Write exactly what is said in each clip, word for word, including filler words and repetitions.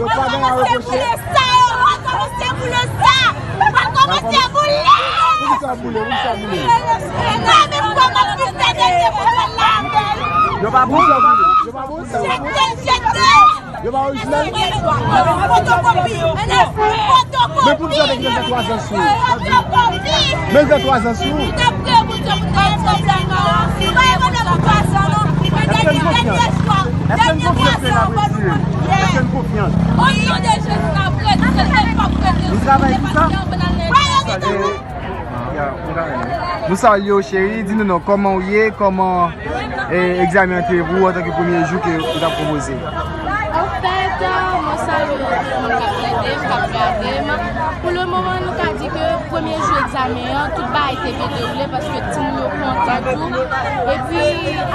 Yo pa gen a repwoche. Sa yo, w a kòmanse boule sa. W a kòmanse boule. Poukisa boule? Poukisa boule? Sa menm kòman ki fè de demoun la avè l. Yo pa bon, yo pa bon. Yo pa bon, sa yo bon. Jete, jete. Yo pa orijinal. Fotokopi. Fotokopi. Men pou sa te gen venntrwa zan sou. Fotokopi. Men venntrwa zan sou. Èske n konfyans? Èske n konfyans ke n ap reyisi? Èske n konfyans? Nou travay pou sa? Nou salye w, cheri. Di nou non, kòman w ye? Kòman, e, egzamen an te ye pou ou antanke premye jou ke ou t ap konpoze? Anfèt, mwen salye tout moun k ap tande m, k ap gade m. Pou le moman, nou ka di ke premye jou egzamen an, tout bagay te byen dewoule paske timoun yo kontan tou. Epi,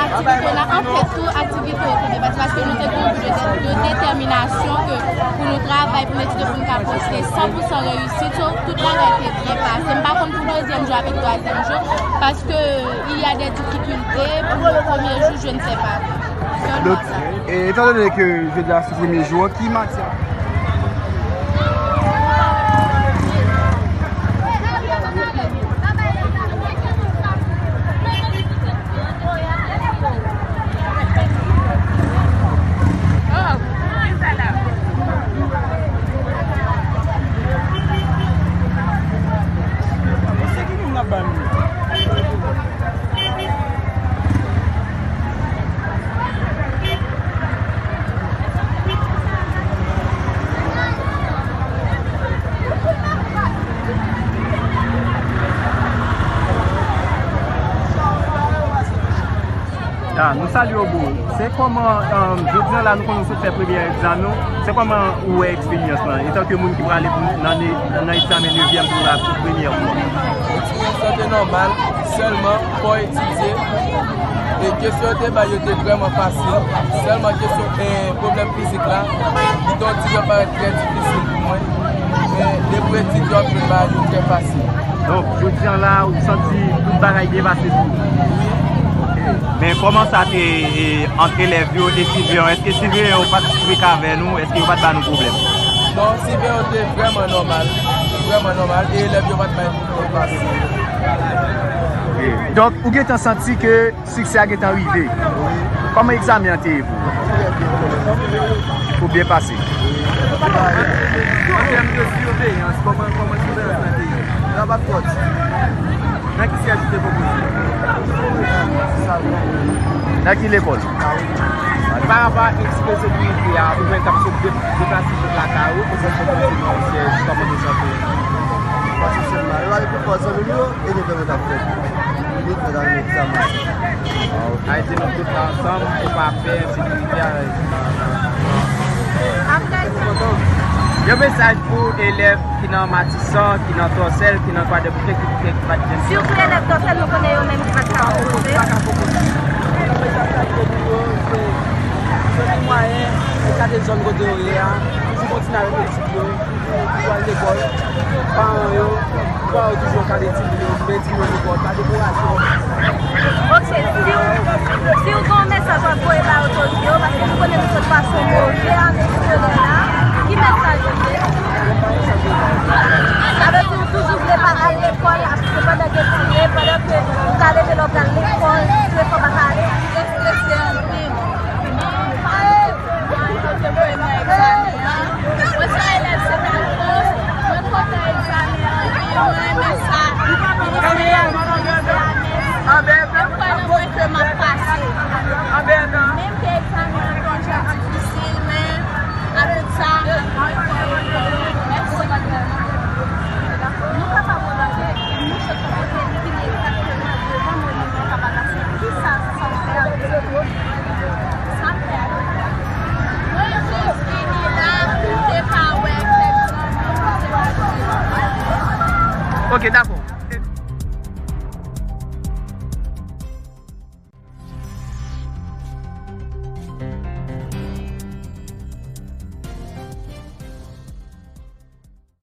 aktivite yo la, anfèt, tou aktivite yo te byen pase paske nou te gen yon bout de, de detèminasyon ke pou nou travay, pou nou etidye, pou nou ka poste san pou san reyisit. So, tout bagay te byen pase. M pa konn pou dezyèm jou avèk twazyèm jou, paske il y a des difficultés pou le premye jou, je ne sais pas. Sèlman sa. E, etandone ke jodi a se premye jou an, ki matyè? Ya, nou salye w, bro. Se kòman, um, jodi a la, nou konnen w sot fè premyè egzamen w. Se kòman ou wè eksperyans lan, etanke moun ki prale pou nan, nan egzamen nevyèm pou la pou premyè fwa? Eksperyans lan te nòmal, sèlman fò w etidye. E kesyon yo te bay yo te vrèman fasil. Sèlman kesyon, e, pwoblèm fizik la, li te yon ti jan parèt trè difisil pou mwen. Men, depi w etidye, w ap jwenn bagay yo trè fasil. Donk, jodi a la, ou santi tout bagay byen pase pou ou? Wi. Men kòman sa te, e, ant elèv yo e siveyan? Èske siveyan yo pa t strik avè nou? Èske yo pa t ba nou pwoblèm? Non, siveyan yo te vrèman nòmal. Vrèman nòmal. E elèv yo pa t bay nou pwoblèm pase. Donk, ou gentan santi ke siksè a gentan rive. Wi. Kòman egzamen an te ye pou ou? Ou byen pase? An tèm de siveyans, kòman, kòman siveyans lan te ye? Nan pa t fòt. Nan ki syèj ou te konpoze? Nan ki lekòl? Pa rapò a ensekirite a, ou menm k ap sot de-, deplase sot lakay ou, pou sot konpoze nan yon syèj, kòman nou santi nou? Pase sèlman, yo ale pou fòs zanmi nou yo, e nou fè nou t ap fè. Li fè nan egzamen. Ayiti, nou tout la ansanm pou pa pè ensekirite a. Yon mesaj pou elèv ki nan Matisan, ki nan Tòsèl, ki nan Kwadèboukè, ki, ki, ki pa t jwenn. Sitou elèv Tòsèl, nou konnen yo menm ki pa t ka konpoze. Se pou mwayen, pou gade zòn kote yo ye a, toujou kontinye avèk etid yo. Pou al lekòl, paran yo, paran yo toujou kale timoun yo, men timoun yo lekòl, pa dekouraje yo. Ok, si w, si w gen yon mesaj w ap voye bay otorite yo, paske nou konnen nou sot pase yon move ane eskolè la, ki mesaj ou ye? Sa vle di ou toujou vle pa al lekòl, se pandan gen tire, pandan ke ou ka leve lè w pral lekòl, tire fò pa ka ale, ou strese anpil. Mwen, yo te voye m nan egzamen an. Mwen se yon elèv Sentafrans. Mwen kontan egzamen an, wi. Mwen renmen sa. Mwen renmen egzamen an. Mwen kwè nan mwen ke m ap pase. Menm ke egzamen an te yon jan difisil, men avèk sa, mwen kwè yo bon. Mèsi. Nou kapab remake, nou sot yon kote ki egzakteman devan mwen, nou kapab pase. Kisa sa fè avèk sa? Sa m fè avèk sa. Mwen jis vini la pou te ka wè kèk zanmi m, se pa vre. Ok, dakò.